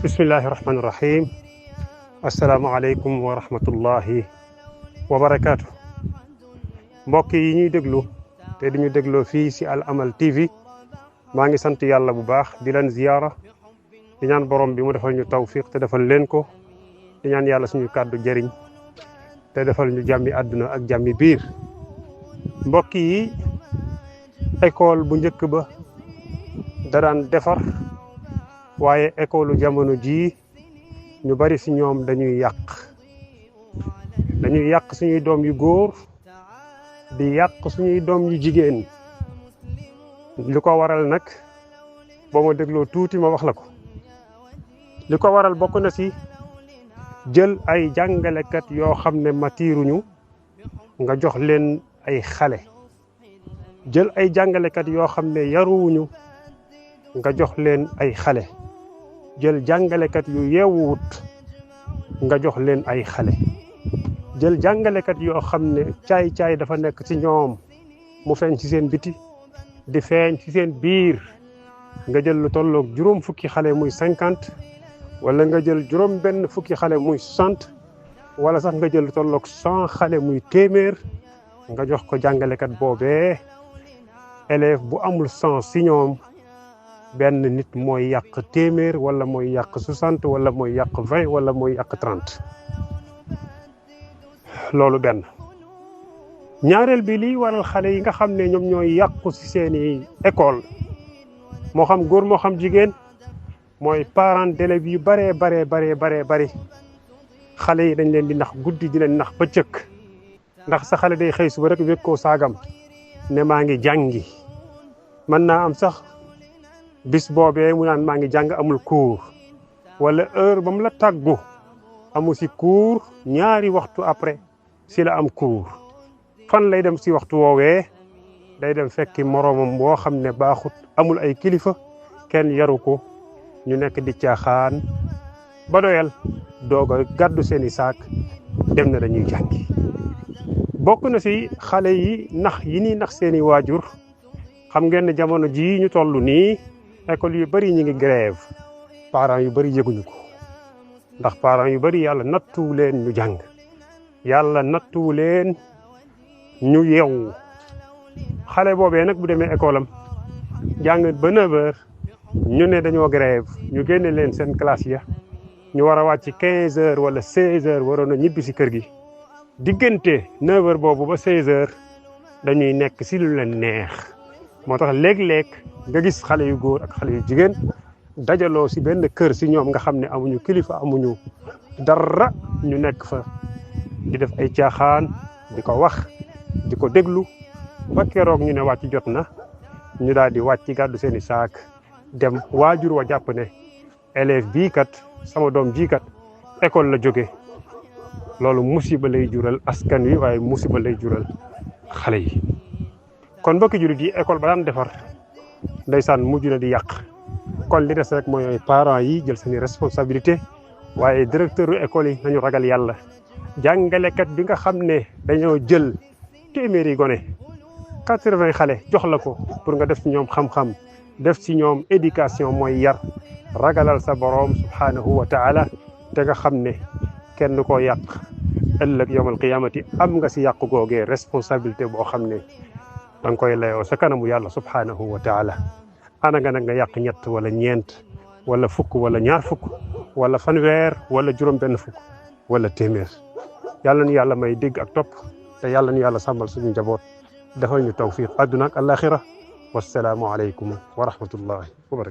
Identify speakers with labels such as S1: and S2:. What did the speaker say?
S1: bismillahi rahmaani rahim asalaamaaleykum wa rahmatullahi wa barakaatu. mbokk yi ñuy déglu te di ñu dégloo fii si Al Amal TV maa ngi sant yàlla bu baax di leen ziyaara di ñaan borom bi mu defal ñu tawfiq te defal leen ko di ñaan yàlla suñu kàddu jëriñ te defal ñu jàmmi àdduna ak jàmmi biir. mbokk yi école bu njëkk ba da daan defar waaye école jamono jii ñu bari si ñoom dañuy yàq suñuy doom yu góor di yàq suñuy doom yu jigéen. li ko waral nag boo ma dégloo tuuti ma wax la ko. li ko waral bokk na si jël ay jàngalekat yoo xam ne matiiruñu nga jox leen ay xale. jël ay jàngalekat yoo xam ne yaruwuñu nga jox leen ay xale. jël jàngalekat yu yeewuwut nga jox leen ay xale. jël jàngalekat yoo xam ne caay-caay dafa nekk ci ñoom mu feeñ ci seen biti di feeñ ci seen biir nga jël lu tolloog juróom fukki xale muy 50 wala nga jël juróom benn fukki xale muy 60 wala sax nga jël lu tolloog 100 xale muy téeméer nga jox ko jàngalekat boobee. élève bu amul sens ci ñoom benn nit mooy yàq téeméer wala mooy yàq 60 wala mooy yàq 20 wala mooy yàq 30. loolu benn. ñaareel bi lii waral xale yi nga xam ne ñoom ñooy yàqu ci seeni école moo xam góor moo xam jigéen mooy parents d'élèves yu bari xale yi dañ leen di nax guddi di leen nax bëccëg. ndax sa xale day xëy suba rek wékkoo saagam ne maa ngi jàngi. mën naa am sax bis boobee mu naan maa ngi jàng amul cours wala heure ba mu la tàggu amu si cours ñaari waxtu après si la am cours. fan lay dem si waxtu woowee day dem fekki moroomam boo xam ne baaxut amul ay kilifa kenn yaru ko ñu nekk di caaxaan ba doyal doog a gàddu seeni saak dem na dañuy jàngi. bokk na si xale yi nax yi ñuy nax seeni waajur. xam ngeen ne jamono jii ñu toll nii école yu bari ñu ngi grève. parents yu bari yëguñu ko ndax parents yu bari yàlla nattuwu leen ñu jàng. yàlla nattuwu leen ñu yeewu. xale boobee nag bu demee école am jàng ba 9h ñu ne dañoo grève ñu génne leen seen classe ya ñu war a wàcc 15h wala 16h waroon a ñibbi si kër gi. diggante 9h boobu ba 16h dañuy nekk si lu leen neex. moo tax léeg-léeg nga gis xale yu góor ak xale yu jigéen dajaloo si benn kër si ñoom nga xam ne amuñu kilifa amuñu dara ñu nekk fa di def ay caaxaan di ko wax di ko déglu ba keroog ñu ne wàcc jot na ñu daal di wàcc gàddu seeni saak dem. waajur wa jàpp ne élève bii kat sama doom jii kat école la jóge. loolu musiba lay jural askan wi waaye musiba lay jural xale yi. kon mbokki jurit yi école ba daan defar ndeysaan mujj na di yàq. kon li des rek mooy parents yi jël seeni responsabilité waaye directeur école yi nañu ragal yàlla. jàngalekat bi nga xam ne dañoo jël téeméeri gone 80 xale jox la ko pour nga def ci ñoom xam-xam def ci ñoom éducation mooy yar. ragalal sa boroom subhanahu wa taala te nga xam ne kenn koo yàq ëllëg yawmal qiyaamati am nga si yàq googee responsabilité boo xam ne da nga koy layoo sa kanamu yàlla subhanahu wa taala. ana nga nag nga yàq ñett wala ñeent wala fukk wala ñaar fukk wala fanweer wala juróom benn fukk wala téeméer. yàlla nu yàlla may dégg ak topp te yàlla nu yàlla sàmmal suñu njaboot defal ñu tawfiq àdduna ak àllaaxira. wassalaamu aleykum wa rahmatullahi wa barakatu.